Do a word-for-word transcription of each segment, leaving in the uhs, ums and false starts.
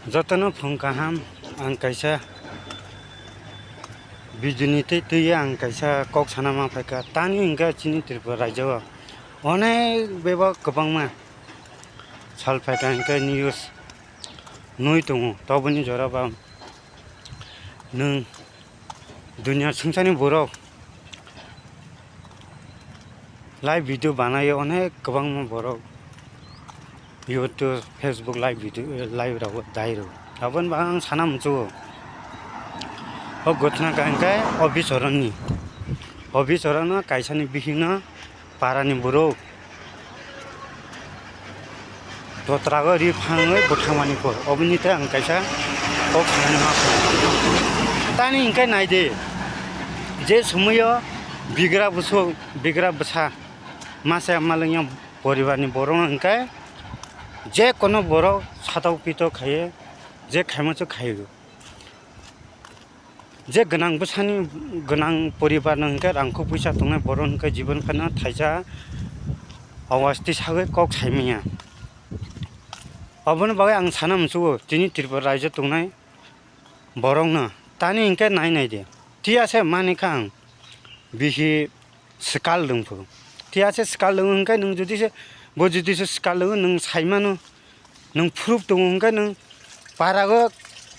Jotono phung kaham, ang kaisa video ni twi twi ang kaisa kok sana ma phaikha. Tani hwnkhe chini Tripura rajyo o onek bebak kwbangma sal phaikha hwnkhe news nui tongo. Toboni jora ba nwng Dunia swngchani borok live video banaio, onek kwbangma borok YouTube, Facebook live video, live rogo dai rw. Aboni bagwi ang sana muchungo. O gotna ka hwnkhe o bichoroni. O bichorano kaisani bihikno parani borok totrago ri phangwi bwtharmani por, oboni tei ang kaisa kok sanani ma phai. Tani hwnkhe nai di, je somoio bigra bwswk, bigra bwsa masa malwngya poribarni borokno hwnkhe je kono borok satok pitok khaiwi je khaima se khaio. Je gwnang bwsani gwnang poribar no hwnkhe rangkho puisa tongnai borok hwnkhe jibon phano thaisa awas tisagwi kok saimanya. Oboni bagwi ang sana muchungo tini Tripura rajyo tongnai borokno tani hwnkhe nai nai di. Tiya se mani kha ang bihi swkal lwng phu. Tiya se swkal lwng hwnkhe nwng jodi se bo jodi se swkal lwng nwng saimano nwng phrup tongo hwnkhe nwng parago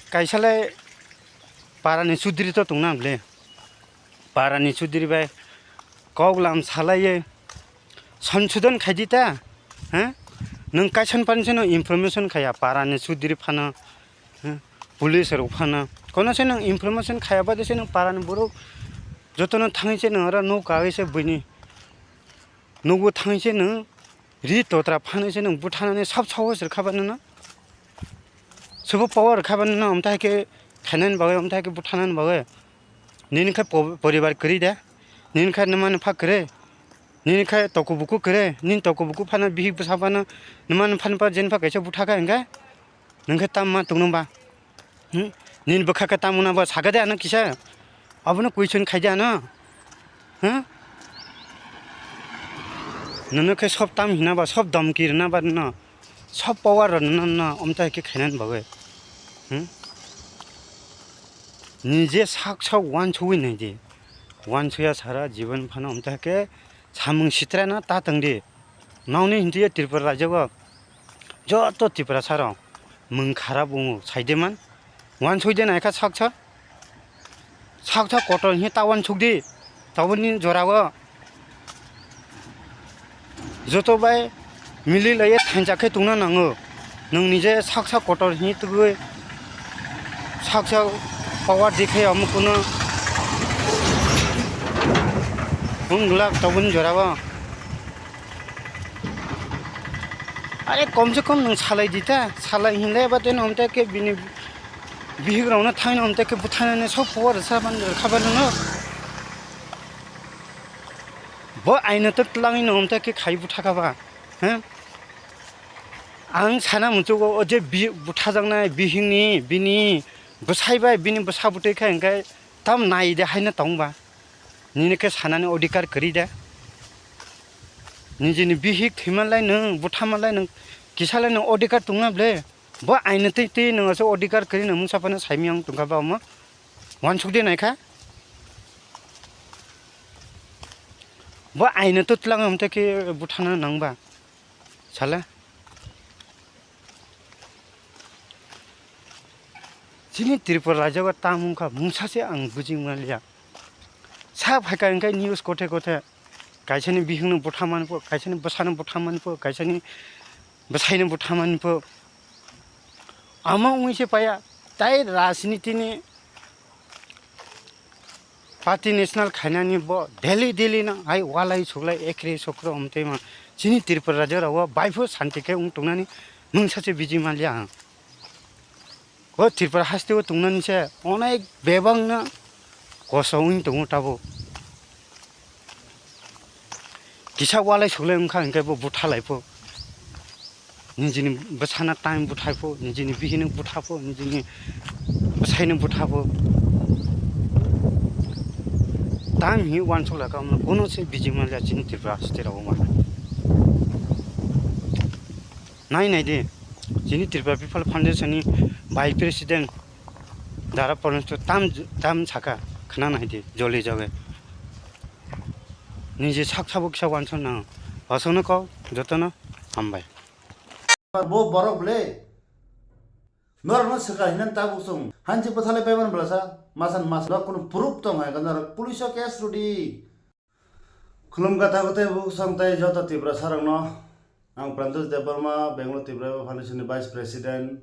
kaisa le parani sudri to tongna bwle. Parani sudri bai kok lam salaiye sonsodon khaidi ta, ha? Nwng kaisa phano se nwng information khaya parani sudri phano, ha? Police rok phano. Kono se nwng information khaya bade se nwng parani borok jotono thangwi se nwng oro nuk kagwi se buini nugo thangwi se nwng ri totra phano se nwng buthanani sab sahosh rwkha ba nwno. Sobo power rwkha ba nwno, omtha hai khe khainani bagwi, omtha hai khe buthanani bagwi. Nini khe po-, poribar kwrwi de. Nini khe nwmani pha kwrwi. Nini khe toku buku kwrwi. Nini toku buku phano bihik bwsa phano nwmani phano pa jeni pha kaisa butha kha hwnkhe. Nwng khe tam ma tongno ba? Hmm? Nini bwkha khe tam wngna ba sakha de ano kisa? Abono question khai de ano? Hmm? Nono khe sob tam hina ba, sob domki rwna ba nono? Sob power rwna nono omtha hai khe khainani bagwi? Hmm? Nije sak sak uansugwi nai di. Uansuya sara jibon phano omtha hai khe samung sitrano ta tong di. Nokni hinti Tripura rajyo o joto Tiprasa rok mung kharap wngo, sai de man. Uansuk de naikha saksa. Saksa kotor hi ta uansuk di. Taboni jora o joto bai mili laiye thansa khe tongna nango. Nwng nije saksa kotor hi tugwi saksa power di khe omo kuno wng glak taboni jora o. Are kom se kom nwng salai di ta, salai hinle ba tei nwng tei khe bini bihik rokno thaino nwng tei khe buthanani sok power sa ban kha ba nwng. Bo aino to twlangwi nwng tei khe khai butha kha ba, he? Ang sana muchungo o je bi-, buthajaknai bihikni, bini bwsai bai bini bwsa bwtwi khe hwnkhe tam nai de haino tong ba? Nini khe sanani odhikar kwrwi de? Nijini bihik thwimanlai nwng, buthamanlai nwng, kisalai nwng odhikar tongna ble? Bo aino twi twi nwng aswk odhikar kwrwi nwng mungsa phano saimiyang tongkha ba omo? Uansuk de naikha? Bo aino to twlang hwnkhe buthana nang ba? Sala. Chini Tripura rajyo o tamo wngkha mungsa se ang buji manliya. Sa phaikha hwnkhe news kothe kothe. Kaisani bihikno butha manpho, kaisani bwsano butha manpho, kaisani bwsaino butha manpho. Ama wngwi se paya. Tai rajnitini Party national khainani bo daily daily no hai walai suklai ekre sokro omtwi ma chini Tripura rajyo rao baiphu santi khe wng tongnani mungsa se biji manliya ang. O Tripura haste o tongnani se onek bebak no koso wng tongo tabuk. Kisa walai suklai wngkha hwnkhe bo buthalai pho. Nijini bwsana time buthai pho, nijini bihino butha pho, nijini bwsaino butha pho. Time hi uansuk laka omo kono se bijing manliya chini Tripura state rao ma. Nai nai di, Chini Tripura People Foundation ni Vice President Dara Poronesh tam, tam saka khna nai di joli joge. Niji sak sabo kisa wanson nang. Wasongno kok jotono hambai. Bo borok ble. Norokno swkang hinang tabuk song. Hansi bwthalai paiman blasa. Masan mas no kunu proof tong hai norok police o case rudi. Khulumkha takhuk tei bukhuk song tei joto Tiprasa rokno. Ang Prantosh Debbarma, Bangalore Tripura Foundation ni Vice President.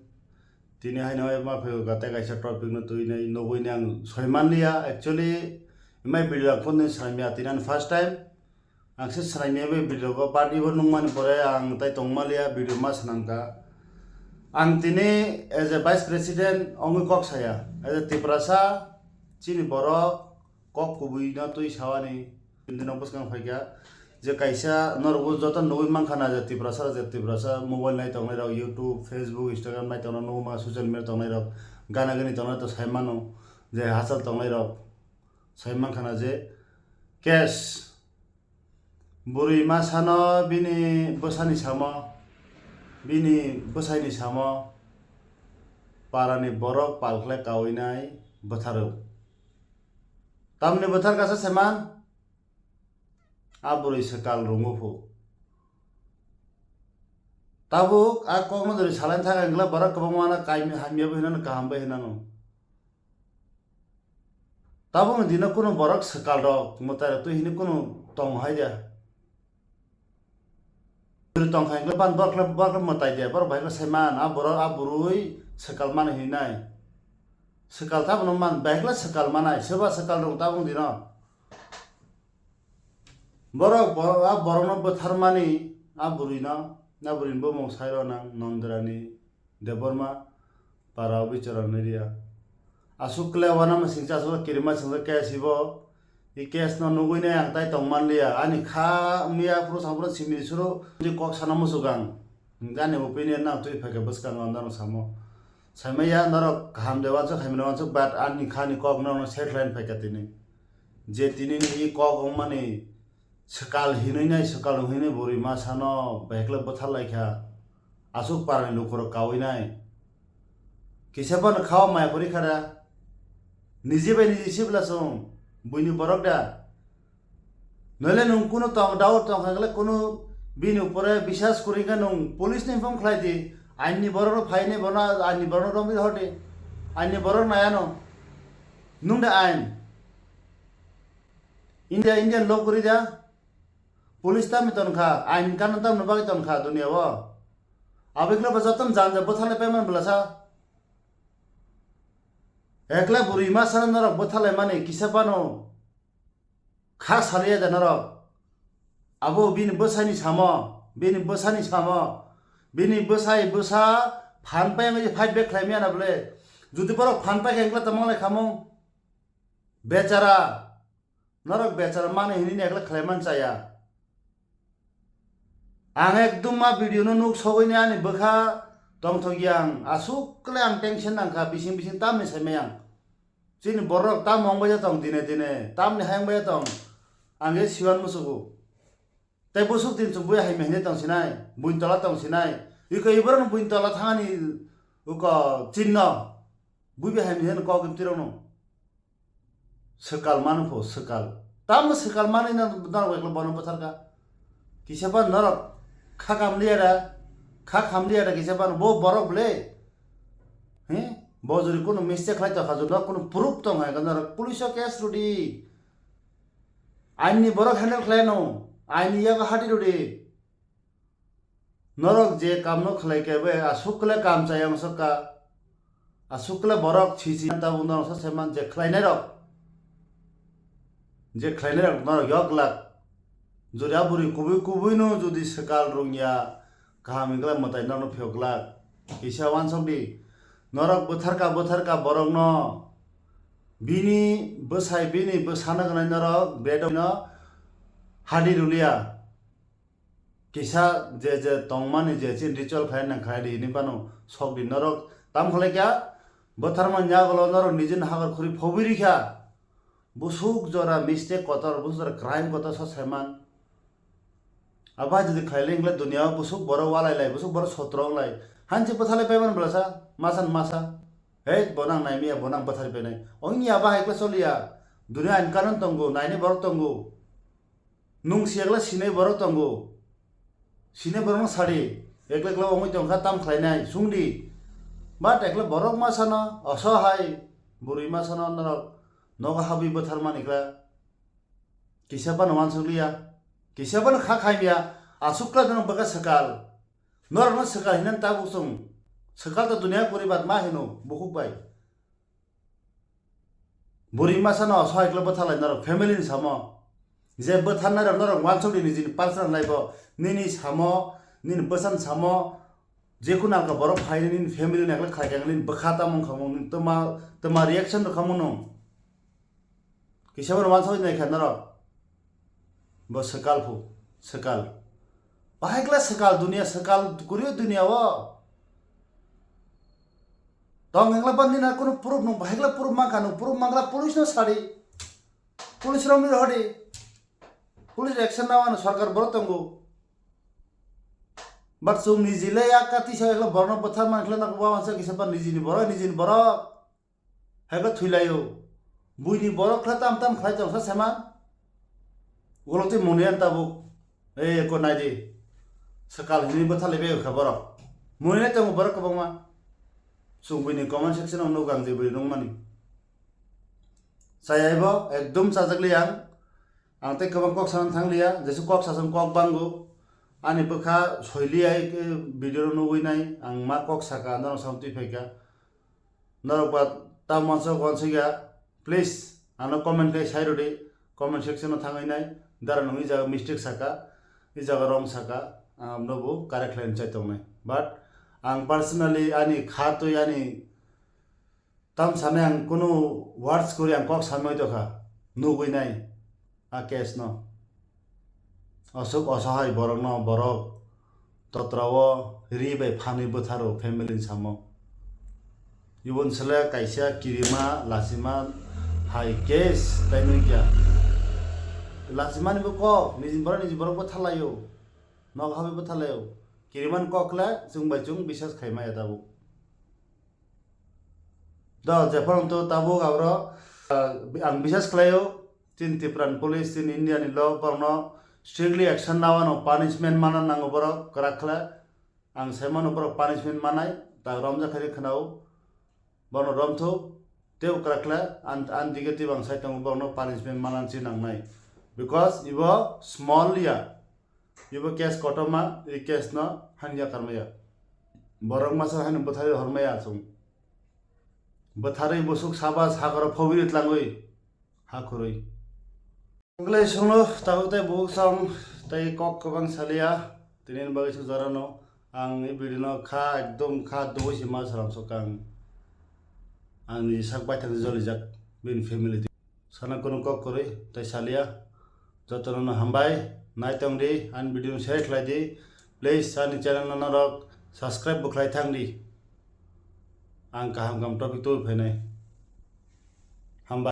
Tini haino ma phaigo gate kaisa topic no twi nai nugwi ni ang soi manliya. Actually, mai video ang phone ni swnamya tini ang first time. Ang se swnamya bai video ko part ibo nungmani pore ang tai tongmaliya video ma swnamkha. Ang tini as a Vice President ongwi kok saya. As a Tiprasa chini borok kok kubui no twi sawani. Bini no bwskang phaikha je kaisa norok joto nugwi mankha na je Tiprasa je Tiprasa mobile nai tongnai rok YouTube, Facebook, Instagram nai tongna nugwi mankha social media tongnai rok gana gani tongnai to sai mano je hachal tongnai rok sai mankha na je case bwrwi ma sano bini bwsani samo bini bwsaini samo parani borok palkhlai kaui nai bwtharo. Tamni bwthar kasa seman a bwrwi swkal rungo phu. Tabuk a kokno jori salaini thang wngla borok kwbangma no kaimi hamya bo hinano kaham bo hinano. Tabukni dino kunu borok swkal rok mwtai rok twi hini kunu tong hai de. Tong khai khe ban borok khe borok khe mwtai de borok bai khe sai man a borok a bwrwi swkal mani hinai. Swkal tabukno man bai khe swkal manai soba swkal rok tabuk dino. Borok bo-, a borokno bwtharmani a bwrwino, a bwrwini bumung sairo nang Nondrani Debbarma para o bichara nai riya. Aswk kle uanama singcha aswk kirima singcha case ibo. I case no nugwi nai ang tai tong manliya. Ani kha miya phuru saphuru simi suru ni kok sana muchuk ang. Ani opinion no twi phaikha bwskango norok samo. Saimaya norok kaham de uansuk hamya uansuk but ani kha ni kok norok no set line phaikha tini. Je tini ni i kok wngmani swkal hinwi nai swkal hinwi bwrwi ma sano bahikle bwthar laikha. Aswk parani lukurok kaui nai. Kisa phano kha o maya kwrwi kha da. Niji bai niji sibla chwng buini borok da. Noile nwng kunu tong, doubt tong kha kle kunu bini upore biswas kwrwi khe nwng police ni phone khlai di. Ain ni borok rok phai ni bono ain ni borok rok romwi hor di. Ain ni borok nai ano. Nwng de ain. India, Indian law kwrwi da. Police tamni ton kha, ain kanun tamni bagwi ton kha dunia o. Abikle bo jotono janja bwthalai paiman bwlasa. Ekla bwrwi ma sana norok bwthalai mani kisa phano. Kha saliya da norok. Abo bini bwsani samo, bini bwsani samo, bini bwsai bwsa phan pai wngwi fight back khlai maya na bwle. Jodi borok phan pai khe wngkha tongma lai khamung. Bechara, norok bechara mani hinwi ekla khlai man chaya. Ang ekdum ma video no nuk sogwi ni ani bwkha tongthok yang aswk kle ang tension nang kha bising bising tamni sai maya ang. Chini borok tam wng bai tong dine dine, tamni hai wng bai tong. Ang e siwan musugo. Tei busuk din chwng bui hai mehne tong sinai, buin tola tong sinai. Iko iborok buin tola thangani uko chinno. Bui bai hai mehne kok im tirok no. Swkal mano pho swkal. Tamo swkal mani na norok ekla bono bwthar ka. Kisa pa norok kha kam liya da, kha kam liya da kisa pa bo borok ble. He? Bo jori kono mistake khlai tokha jodi kono proof tong hai norok police o case rudi. Ain ni borok handle khlai no, ain ni yago hati rudi. Norok je kamno khlai khe bai aswk kle kam chayang sokha, aswk kle borok sisi tabuk norok sa saiman je khlainai rok, je khlainai rok norok yok glak. Jodi a bwrwi kubui kubui no jodi swkal rwngya kaham wngkhe mwtai norokno phiyok glak. Kisa uansuk di norok bwtharka bwtharka borokno bini bwsai bini bwsano gwnai norok bedokno hadi rwliya. Kisa je je tongmani je chini ritual khlai nang khlai di hinwi phano sok di norok tam khlai kya bwtharma yagulo norok nijini hagar khuri phobwi rikha. Busuk jora mistake kotor, busuk jora crime kotor sa saiman. Abo hai jodi khlai le hingle dunia o busuk borok walai lai, busuk borok sotro wng lai. Hansi bwtharlai paiman bwlasa, masa ni masa. Hei, bo nang naimiya, bo nang bwtharwi painai. Ongya bahai kla choliya. Dunia ain kanun tongo, naini borok tongo. Nung siyakla sinai borok tongo. Sinai borokno sadi. Ekla ekla ongwi tongkha tam khlainai, sungdi. But ekla borok masano, osohai, bwrwi masano norok nogo habwi bwtharmani kla. Kisa phano uansukliya, kisa phano kha khaimya, aswk kla norok bwkha swkal. Norokno swkal hinani tabuk chwng. Swkal to duniya poribat ma hino, bukhuk bai. Bwrwi masano sohai kla bwtharlai norok family ni samo. Je bwtharnai rok norok uansukdi nijini personal life o. Nini samo, nini bwsani samo, jekunu alka borok phainai nini family ni ekla khlai kha nini bwkha tamo wngkha nini twma, twma reaction rwkha nung. Kisa phano uansukdi nai kha norok. Bo swkal phu, swkal. Bahai kla swkal duniya, swkal kwrwi duniya o. Tong hengla bandi na kunu proof nung, bahai kla proof mankha nung, proof mankla police no sadi. Police romni rohodi. Police action na mano sarkar borok tongo. But chwng niji le ya kati sa ekla borokno bwthar man khlai na ba wansa kisa pa nijini borok, nijini borok. Haiba thwilaio. Buini borok khlai tam tam khlai tong sa seman. Ulo twi muni an tabuk. Ei ko nai di. Swkal hini bwtharlai bai kha borok. Muni nai tongo borok kwbangma. Chwng buini comment section o nugo ang je bui nungmani. Chayaibo ekdum chajakli ang. Ang tei kwbang kok sana thangliya. Jesu kok sasang kok bango. Ani bwkha soiliya ei video no nugwi nai. Ang ma kok saka norok sam twi phaikha. Norok ba tamo uansuk uansukya, please ano comment khai sai rwdi, comment section o thangwi nai, dara nung i jaga mistake saka, i jaga wrong saka, ang abono bo correct khlai chai tongnai. But ang personally ani kha twi ani tam sanai ang kunu words kwrwi ang kok sanwi tokha, nugwi nai. A case no. Aswk osohai borokno borok totrao ri bai phanwi bwtharo family ni samo. Ibon sele kaisa kirima lachima hai case tai nukya. Lachimani bo kok nijini borok nijini borok bwtharlaio. Nok habai bwtharlaio. Kirimani kok le chwng bai chwng bisas khaimaya tabuk. Do jephang to tabuk abro, ah, ang bisas khlaio. Chini Tripura ni police, chini India ni law, borokno strictly action nawano, punishment mana nango borok kwrak khle. Ang sai mano borok punishment manai, tak romjak khe khwnao. Borokno romthok, tei kwrak khle, an, an dige tei bang sai tongo borokno punishment manani se nangnai. Because ibo small ya, ibo case kotorma, i case no hanja karmaya. Borok masa haino bwtharwi hormaya chwng. Bwtharwi busuk saba sagoro phobwi tlangwi. Ha khurui. Wngkhlai songno tabuk tei bubuk song tei kok kwbang salia, tini bagwi suk jorano ang i video no kha ekdom kha dugui se ma salam sokang. Ang ni sak baithang jolijak bini family. Sana kunu kok kwrwi tei salia. Jotono no hambai, nai tong di, ani video no share khlai di. Please ani channel no norok subscribe bo khlai thang di. Ang kaham kaham topic tubui phainai. Hambai.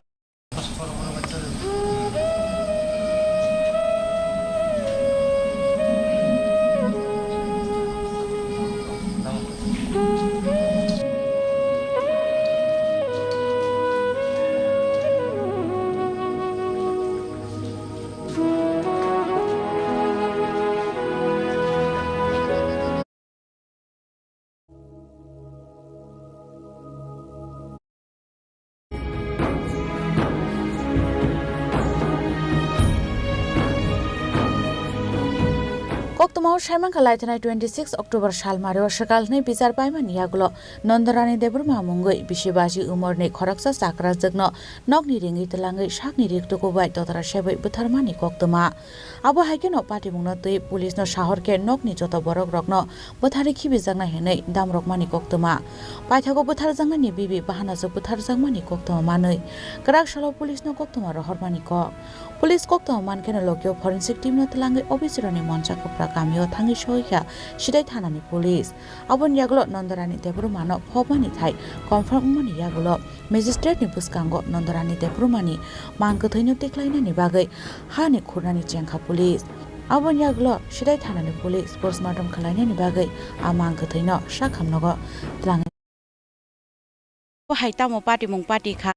Koktwmao saimankha laithanai twenty six October salmario swkal hwnwi bichar paimani yagulo Nondorani Debbarma mungwi bisi baji umorni khoroksa chakrajwkno nokni ringwi twlangwi sakni riktuku bai dotara sebwi bwtharmani koktwma. Abo hai kheno patimungno twi police no sahor khe nokni joto borok rokno bwtharwi khibijaknai hwnwi damrokmani koktwma. Paithago bwtharjaknani bibi bahanajwk bwtharjakmani koktwma manwi kwrak salo police no koktwma rohormani kok. Police koktwma mankheno lokyo forensic team no twlangwi officer rokni moncha kwpra kamio thangwi sohikha Sidai thanani police. Aboni yagulo Nondorani Debbarmano phobmani thai confirm wngmani yagulo magistrate ni bwskango Nondorani Debbarmani mang kwthwino tiklainani bagwi hani khurnani chengkha police. Aboni yagulo Sidai thanani police postmortem khwlainani bagwi a mang kwthwino sakhamnogo twlangwi. Bo hai tamo patimung pati kha.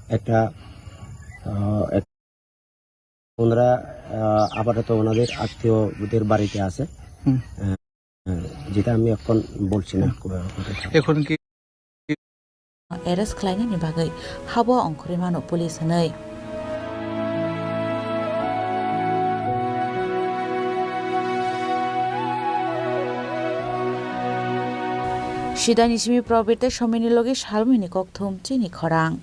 একটা, আহ, এক-, ওনারা, আহ, আপাতত ওনাদের আত্মীয়দের বাড়িতে আছে। হুম। আহ, যেটা আমি এখন বলছি না, কোথায় থাকে। এখন কি Arrest khlainani bagwi habo ongkhorwi mano police hwnwi. Sidani simi Probir tei Somirni logi salmini kokthum chini khorang.